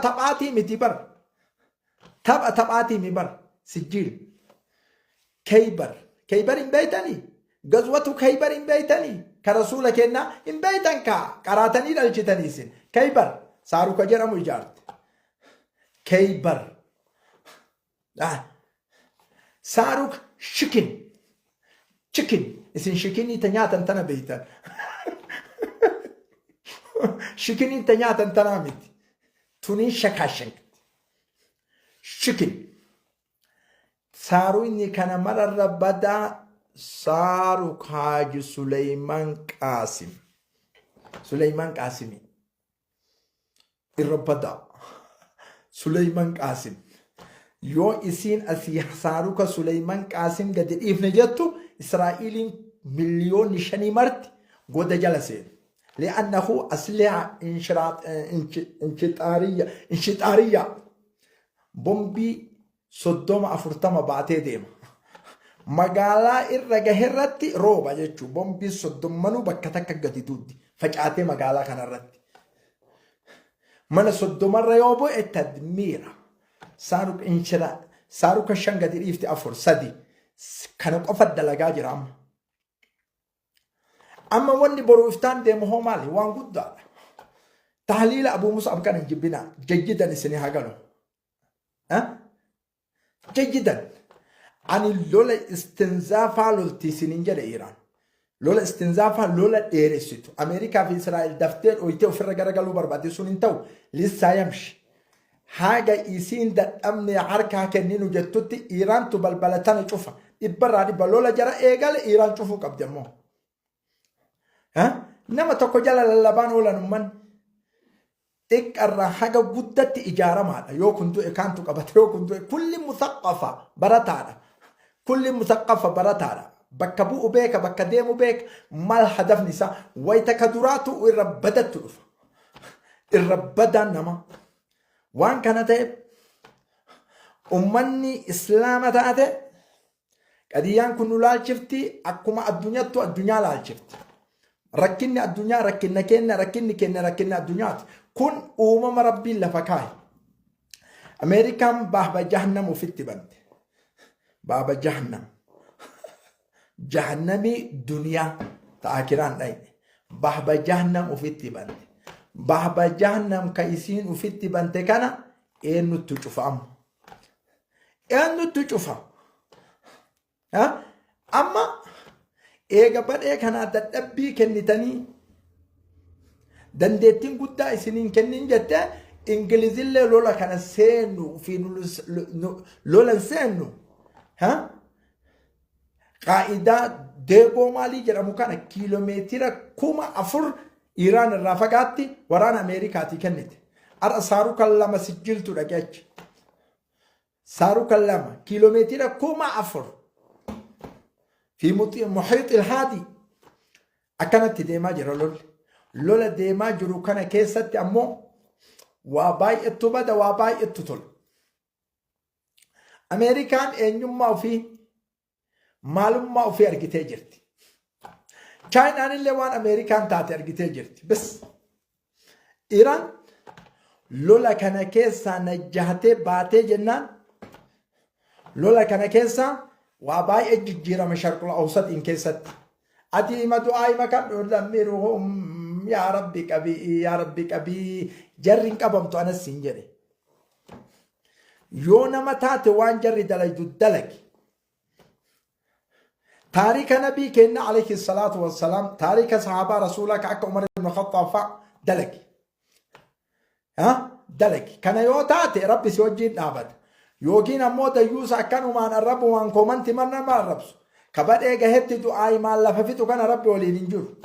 Tapha taphaatii miti bar. Tapha taphaatii mi bar. Sijjiil. Keybar. Keybar hin beeytanii? Gazwatu Keybar hin beeytanii? Ka rasuula kennaa hin beeytan kaa qaraatanii dhalchitanii isin. Keybar saaruka jedhamu ijaarte. Keybar. Ah. Saaruk shikin. Chicken. Isin shikinii ta nyaatan tana beeytan. Shikiniin ta nyaatan tanaa miti. Tuniin shakaashank. Chicken. Saaruyni kana mararra badaa Saaruk Haaji Suleyman Qaasim. Suleyman Qaasimii. Irra badaa. Suleyman Qaasim. Yoo isiin asii saaruka Suleyman Qaasim gadi dhiifne jettu, Israa'iiliin 5 miliyoonni marti goda jala seenu. Li'annahu asliha inshixaariyya bombii 30 40 baatee deema. Magaalaa irra gaherratti rooba jechuun bombii soddommanuu bakka takka gadi duuddi facaatee magaalaa kanarratti. Mana 30rra yoo bu'e tadmiira. Saaruk inshira saaruka shan gadi dhiifti, afur, sadi kana qofa dalagaa jira amma. Amma wanni boru iftaan deemu hoo maali? Waan guddaadha. Tahliila Abuu Mus'ab kana hin jibbinaa. Jajjidan isinii haa galu. Jayyidan. Ani lola istinzaafaa lolti isiniin jedhe Iraan. Lola istinzaafaa, lola dheeressitu. Ameerikaa fi Israa'el daftee dhoytee ofirra garagaluu barbaadde, sun hin ta'u. Lissaa yamshi. Haga isiin dadhabne harkaa kenninu jettutti Iraantu balbala tana cufa. Dhibbarraa dhibba lola jara eegale Iraan cufuu qabdi ammoo. Nama tokko jala lallabaan oolan ummanni. Xiqqarraa haga guddatti ijaaramaadha. Yoo kun du'e kaantu qabata. Yoo kun du'e kulli musaqqafa barataadha. Kulli musaqqafa barataadha. Bakka bu'u beeka, bakka deemu beeka. Maal hadafni isaa? Wayita ka duraatu irra badattu dhufa. Irra badaan nama. Waan kana ta'eef ummanni Islaama taate qadiyyaan kun nu laalchifti, akkuma addunyattu addunyaa laalchifti. Rakkinni addunyaa rakkinna keenya, rakkinni keenya rakkinna addunyaati. Kun uumama Rabbiin lafa kaa'e. Ameerikaan baaba jahannam ofitti bante. Baaba jahannam. Jahannamii duniyaa ta'akiraan dhayne. Baaba jahannam ofitti bante. Baaba jahannam ka isiin ofitti bante kana eenyuttu cufa amma? Eenyuttu cufa? Amma eega badhee kanaa dadhabbii kennitanii dandeettiin guddaa isiniin kennin jettee, Ingilizillee lola kana seennu fi lola hin seennu. Qaa'idaa deegoo maalii jedhamu kana kiiloomeetira 4000 Iraan irraa fagaatti waraana Ameerikaatii kennite. Har'a saaruka lama sijjiltu dhaqee achi. Saaruka lama kiiloomeetira 4000 fi muhiix ilhaadii akkanatti deemaa jira lolli. Lola deemaa jiru kana keessatti ammoo waa baay'attu bada, waa baay'attu tola. Ameerikaan eenyummaa ofii, maalummaa ofii argitee jirti. Chaayinaan illee waan Ameerikaan taate argitee jirti. Bes. Iraan lola kana keessaa najjahatee baatee jennaan, lola kana keessaa waa baay'ee jijjiirama Sharqul Awsaxiin keessatti. Ati hima du'aa hima kan lammiruhum, yaa Rabbi qabii, yaa Rabbi qabii, jarri hin qabamtu anas siin jedhe. Yoo nama taate waan jarri dalaydu dalagi. Taarika nabii keenya alayhi salaatu wassalaam, taarika sahaabaa rasuulaa ka akka Umar ibn Khattaab fa'a dalagi. Ha? Dalagi. Kana yoo taate Rabbi si wajjin dhaabata. Yookiin ammoo dayyuusa akkanumaan arrabumaan koomanti nama arrabsu. Ka badhee gahetti du'aa himaan lafa fixu kana Rabbi waliin hin jiru.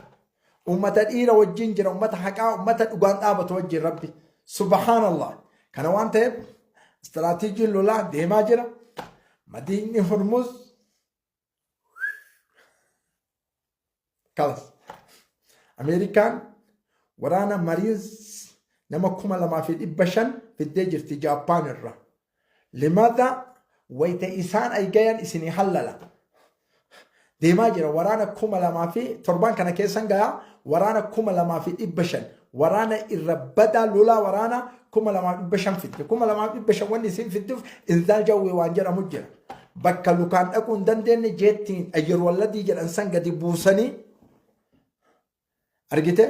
Ummata dhiira wajjin jira, ummata haqaa, ummata dhugaan dhaabatu wajjin Rabbi. Subhaanallah. Kana waan ta'eef istiraatiijiin lolaa deemaa jira. Madiinni Hormuz kalas. Ameerikaan waraana Mariins nama 2500 fiddee jirti Jaappaan irraa. Limada wayita isaan ay gayan isinii hallala. Deemaa jira waraana 2000 fi torban kana keessan gayaa waraana 2500. Waraana irra badaa lolaa waraanaa 2500 fidde. 2500 wanni isiin fidduuf inzaal jawwee waan jedhamu jira. Bakka lukaan dhaquu hin dandeenye jeettiin ayyar walladii jedhan san gadi buusanii argite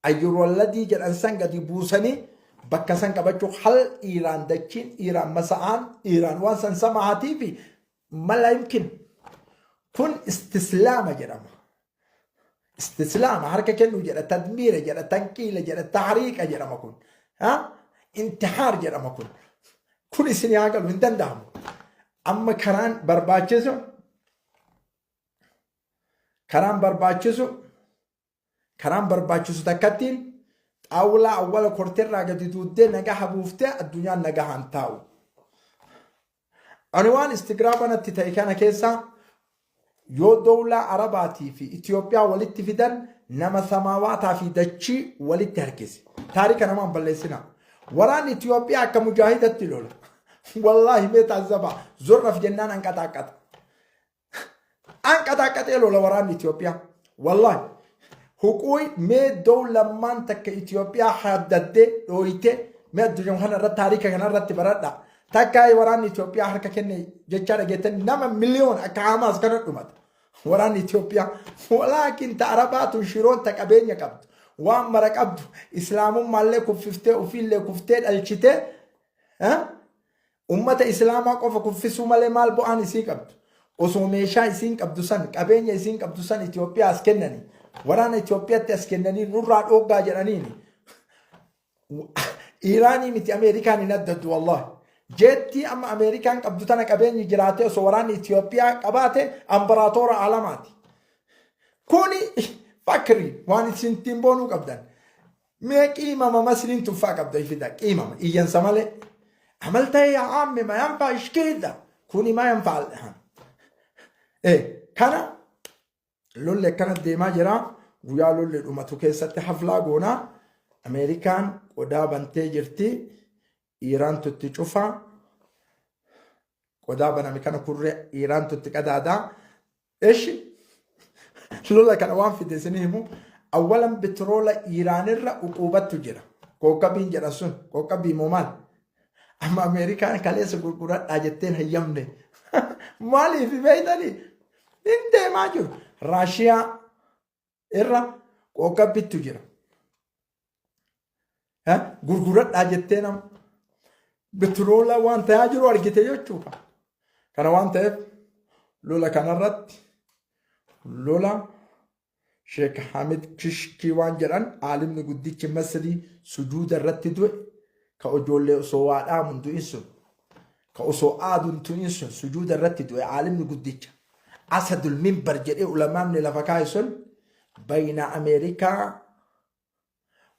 ayyar walladii jedhan san gadi buusanii bakka san qabachuu hal Iiraan dachiin Iiraan masa'aan Iiraan waan san sama'aatii fi mala yumkin kun istislaama jedhama. Istislaama harka kennuu jedha, tadmiira jedha, tanqiila jedha, tahriiqa jedhama kun. Ha? Intihaar jedhama kun. Kun isin haa galu hin danda'amu. Amma karaan barbaachisu karaan barbaachisu karaan barbaachisu takkattiin xaawulaa awwala korteerraa gadi duuddee nagaha buuftee addunyaan nagahaan taa'u. Ani waan istigraaba natti ta'e kana keessaa yoo dowlaa Arabaatii fi Itoophiyaa walitti fidan nama samaawaataa fi dachii walitti harkise. Taarika namaan balleessinaa. Waraanni Itoophiyaa akka mujaahidatti lola. Wallaahi mee taazzabaa zorraf jennaan anqaxaaqqaxa. Anqaxaaqqaxee lola waraanni Itoophiyaa. Wallaahi. Huquuy mee dowlammaan takka Itoophiyaa haaddattee dhooytee mee addunyaa kana irratti taarika kana irratti baradha. Takka waraanni Itoophiyaa harka kenne jechaa dhageettan nama miliyoon akka Hamaas kana dhumata. Waraanni Itoophiyaa walaakin ta Arabaatu shiroon ta qabeenya qabdu waan mara qabdu islaamummaallee kuffiftee ofiillee kuftee dhalchitee Ummata Islaamaa qofa kuffisuu malee maal bu'aan isii qabdu? Osoo meeshaa isiin qabdu san, qabeenya isiin qabdu san Itoophiyaa as kennanii, waraana Itoophiyaatti as kennanii nurraa dhooggaa jedhaniini. Iiraanii miti Ameerikaan hin addaddu wallahi. Jeettii amma Ameerikaan qabdu tana qabeenyi jiraatee osoo waraanni Itoophiyaa qabaate ambaraatoora alamaati. Kuni fakri waan isin ittiin boonuu qabdan. Mee qiimama masriin tuffaa qabda fida qiimama iyyansa malee. Amalta yaa aamme ma yanfaa ishkeedha kuni ma yanfaa alhan. Kana lolli akkana deemaa jira guyyaa lolli dhumatu keessatti haflaa goonaa Ameerikaan qodaa bantee jirti Iiraantu itti cufa qodaa baname kana kurree Iiraantu itti qadaadaa Eshi lola kana waan fide isin himu awwalan bitiroola Iiraanirra uquubattu jira. Kookabiin jedhan sun kookabii moo maal? Amma Ameerikaan kaleessa gurguradhaa jetteen hayyamne. Maaliif beektanii? Hin deemaa jiru. Raashiyaa irra kookabbittu jira. Gurguradhaa jettee nama bitiroola waan ta'aa jiru argite jechuudha. Kana waan ta'eef lola kanarratti lola Sheek Hamid Kishkii waan jedhan aalimni guddichi Masrii sujuuda irratti du'e ka ijoollee osoo waa dhaamu hin du'in sun ka osoo aadu hin tu'in sun sujuuda irratti du'e aalimni guddicha Asadul Minbar jedhee ulamaamni lafa kaa'e sun bayna Ameerikaa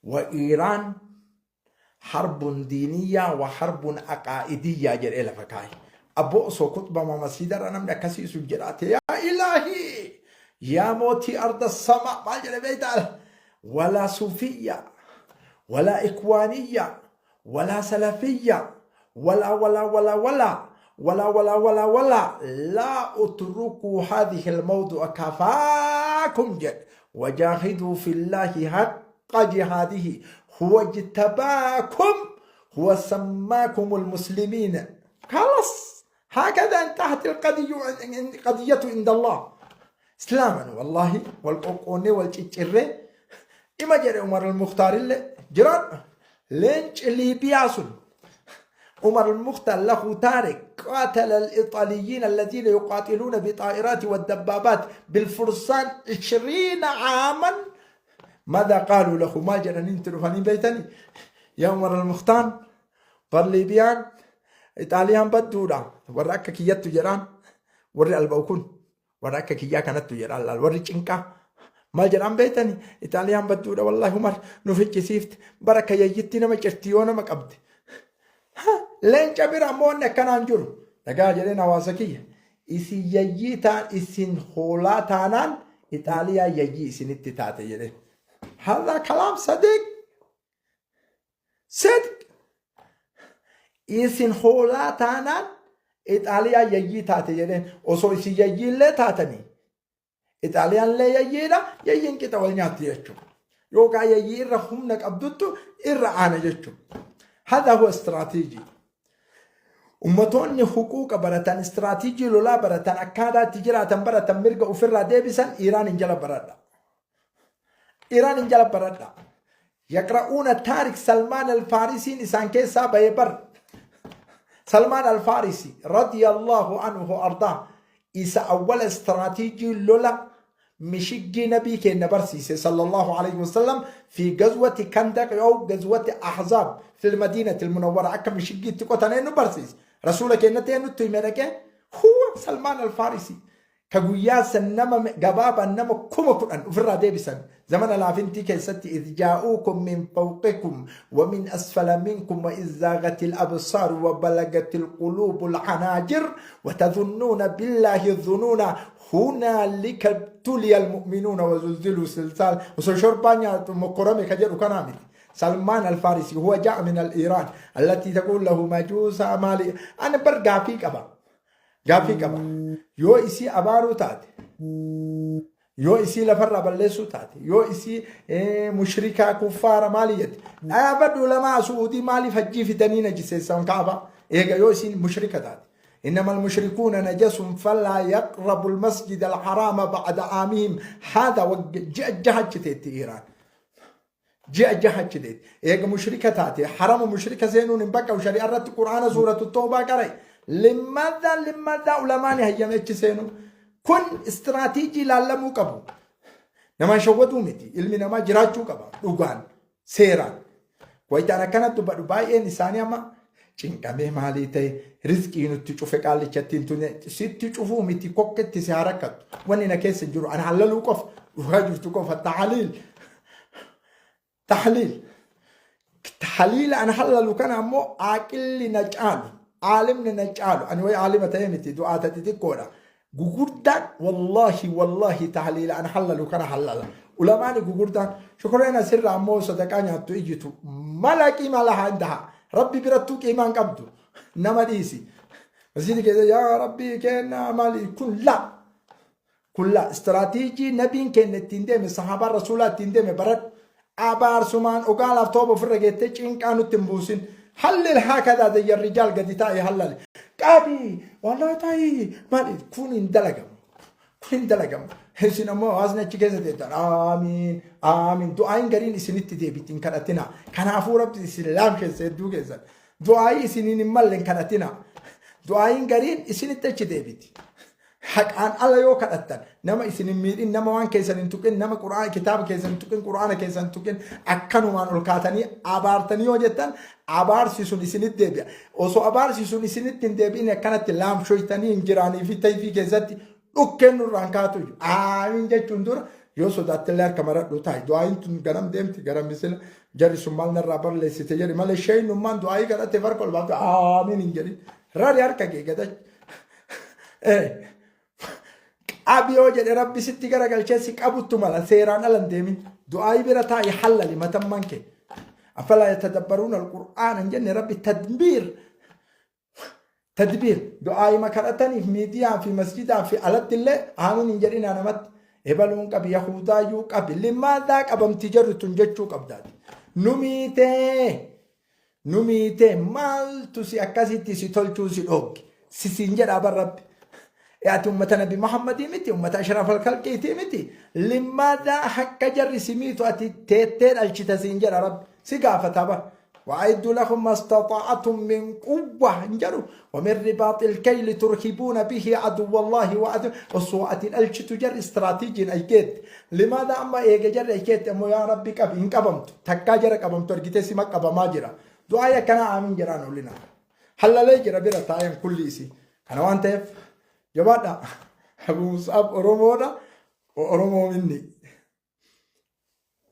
wa Iiraan harbun diiniyyaa wa harbun aqaa'idiyyaa jedhee lafa kaa'e. Abboo osoo kutbama masiidarra namni akkasii sun jedhaate yaa ilaahii yaa mootii arda sama maal jedhe beektaa walaa suufiyyaa walaa ikwaaniyyaa walaa salafiyyaa walaa walaa walaa walaa walaa walaa walaa walaa laa utrukuu haadhihi almawdu'a kafaakum jedhe wajaahiduu fillaahi haqqa jihaadihi huwa ijtabaakum huwa sammaakum almuslimiina خلاص هكذا انتهت القضية قضية عند الله إسلاما والله والقوقوني والچچرة إما جري عمر المختار اللي جران لينش ليبيا سن عمر المختار له تارك قاتل الإيطاليين الذين يقاتلون بطائرات والدبابات بالفرسان 20 عاما ماذا قالوا له ما جنانين تلفانين بيتني يا عمر المختار bar Liibiyaan Ixaaliyaan badduudha warra akka kiyyattu jedhaan warri alba'u kun warra akka kiyyaa kanattu jedhaan laal warri cinqaa maal jedhaan beektani Ixaaliyaan badduudha wallaahi Umar nu ficcisiifte bara akka yayyitti nama cirti yoo nama qabde leenca bira ammoo wanni akkanaan jiru dhagaa jedheen hawaasa kiyya isin yayyii taan isin hoolaa taanaan Ixaaliyaa yayyii isinitti taate jedheen hadha kalaam sadiq Sidq isin hoolaa taanaan Ixaaliyaa yayyii taate jedheen osoo isin yayyiillee taatanii Ixaaliyaan illee yayyiidha yayyiin qixa wal nyaatti jechuudha. Yookaan yayyii irra humna qabduttu irra aana jechuudha. Hada huwa istiraatiijii. Ummatoonni huquuqa baratan, istiraatiijii lolaa baratan, akkaataa itti jiraatan baratan, mirga ofirraa deebisan Iiraaniin jala baradha. Iiraaniin jala baradha. Yaqra'uuna taarik Salmaan al-Faarisiin isaan keessaa bahee bar. Salmaan al-Faarisi radiyallahu anhu ardaa isa awwala istiraatiijii lola mishiggii nabii keenna barsiise sallallahu alayhi wasallam fi gazwati kandaq yoo gazwati ahzaab fil madiinati almunawwara akka mishiggiitti qotan eenyu barsiise rasuula keennatti eenyutti hime dhaqee huwa Salmaan al-Faarisi ka guyyaa san nama gabaabaan nama 10,000 ofirraa deebisan zamana laafintii keessatti idh jaa'uukum min fawqikum wa min asfala minkum wa idh zaagatil absaaru wa balagatil quluubul hanaajir wa tadhunnuuna billaahi dhunuuna hunaalika ibtuliya almu'minuuna wa zulziluu silsaal osoo shorbaa nyaatu mokkorame ka jedhu kanaa miti Salmaan Alfaarisi huwa ja'a min al-Iiraan allatii taquul lahu majuusa maali ani bar gaafii qaba. Gaaffii qaba. Yoo isii abaaruu taate, yoo isii lafarraa balleessuu taate, yoo isii mushrikaa kuffaara maali jette. Dhaabadhu ulamaa Su'uudii maaliif hajjii fidanii najiseessan kaaba? Eega yoo isiin mushrika taate. إنما المشركون نجس فلا يقربوا المسجد الحرام بعد عامهم هذا جهجت إيران Ji'a jaha achi deeti. Eega mushrika taate harama mushrika seenuun hin baqqa'u shari'a irratti qur'aana suuratu tawbaa qara'i. Limmaadhaa limmaadhaa ulamaani hayyame achi seenuu. Kun istiraatiijii ilaallamuu qabu. Namaan shawwaduu miti. Ilmi namaa jiraachuu qaba dhugaan seeraan. Wayitaan akkanatti dubbadhu baay'een isaanii amma cinqamee maalii ta'e rizqii nutti cufe qaallichatti hin tune sitti cufuu miti kokketti si haa rakkattu. Wanni na keessa hin jiru ana hallaluu qofa dhugaa jirtu qofa taaliil. Tahliil. Tahliila an hallalu kana ammoo aaqilli na caalu, aalimni na caalu, ani way aalima ta'ee miti du'aata xixiqqoodha. Gugurdaan wallaahi wallaahi tahliila an hallalu kana hallala. Ulamaani gugurdaan shukureen asirra ammoo sadaqaa nyaattu iyyitu mala qiimaa lahaa indaha. Rabbi birattuu qiimaan qabdu nama dhiisi. Masjiidi keessa yaa Rabbii kennaa maali kun laa. Kullaa istiraatiijii nabiin keenya ittiin deeme sahaabaan rasuulaa ittiin deeme baradhu. Abaarsumaan ogaalaaf tooba ofirra geettee cinqaa nutti hin buusin. Hallil haakadaa zayya rijaal gadi taa'e hallali. Qabi wallaa ta'i maali kun hin dalagamu. Kun hin dalagamu. Isin ammoo hawaasni achi keessa teettan aamiin aamiin du'aayin gariin isinitti deebiti hin kadhatina. Kanaafuu rabbi isin laamsheessa hedduu keessan. Du'aayii isiniin hin malle hin kadhatina. Du'aayin gariin isinitti achi deebiti. Haqaan ala yoo kadhattan nama isin hin miidhin, nama waan keessan hin tuqin, nama qur'aana kitaaba keessan hin tuqin, qur'aana keessan hin tuqin akkanumaan ol kaatanii abaartanii yoo jettan abaarsi sun isinitti deebi'a. Osoo abaarsi sun isinitti hin deebi'in akkanatti laamshoytanii hin jiraanii fi tayfii keessatti dhukkeen nurraan kaatu iyyuu. Aamiin jechuun dura yoo sodaattillee harka maradhu taa'i. Du'aayin tun garam deemti gara misila jarri sun maal narraa balleessite jedhi malee sheeynummaan du'aayii kadhatte farqa ol baafte aamiin hin jedhin. Rari harka kee gadachi. Qabi yoo jedhe rabbi sitti garagalchee si qabuttu mala seeraan ala hin deemin. Du'aayii bira taa'i hallali matammaan kee. Afalaa yatadabbaruuna alqur'aana hin jenne rabbi tadbiir. Tadbiir du'aayima kadhataniif miidiyaa fi masjidaa fi alatti illee aamiin hin jedhinaa namatti. Ebaluun qabi yahuudaayyuu qabi limaadaa qabamti jarri tun jechuu qabdaati. Nu miitee. Nu miitee maaltu si akkasitti si tolchuu si dhoogge? Si siin jedhaa bar Rabbi. E ati ummata Nabi Muhammadii miti, ummata Ashraf al-Khalqiitii miti. Limaadaa hakka jarri si miitu ati teettee dhalchita siin jedha Rabbi. Si gaafata bar. وأعدوا لهم ما استطعتم من قوة انجروا ومن رباط الكيل ترهبون به عدو الله وعدو osoo ati dhalchitu jarri istiraatiijiin aykeetti Limaadha amma eega jarri akeetti ammoo yaa rabbi qabi hin qabamtu takkaa jara qabamtu argitee sima qabamaa jira du'aayii akkanaa aamiin jedhaan olina hallalee jira bira taa'een kulli isii kana waan ta'eef jabaadha Abu Mus'ab Oromoodha Oromoo minni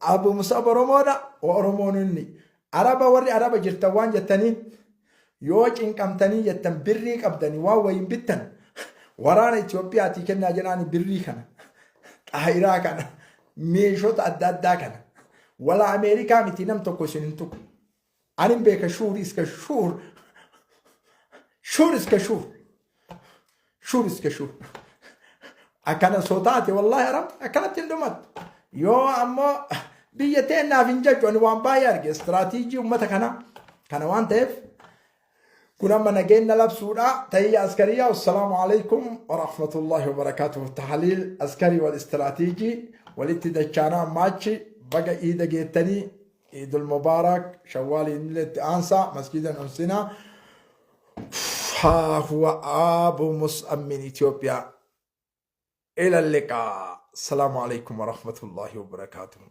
Abu Mus'ab Oromoodha Oromoon inni Araba warri Araba jirtan waan jettaniin yoo cinqamtanii jettan birrii qabdanii waan wayiin bittan waraana Itiyoophiyaatii kennaa jedhaani birrii kana xaayiraa kana meeshota adda addaa kana wala Ameerikaa miti nam tokko isin hin tuqu. Anin beeka shuur iska shuur shuur iska shuur shuur iska shuur akkana soo taate wallaahi arab akkanatti hin dhumattu yoo ammoo Biyya teennaaf hin jechu ani waan baay'ee arge istiraatiijii uummata kanaa. Kana waan ta'eef kun amma nageenya labsuudha. Tahiyya askariyaa. Assalaamu alaikum warahmatullahi wabarakatuh. Tahliil askarii wal istiraatiijii walitti dachaanaa ammaachi baga iida geettanii Iidul Mubaarak Shawwaaliin illee itti aansaa masjiidan unsinaa. Haa huwa Abu Mus'ab min Itoophiyaa. إلى اللقاء السلام عليكم ورحمة الله وبركاته.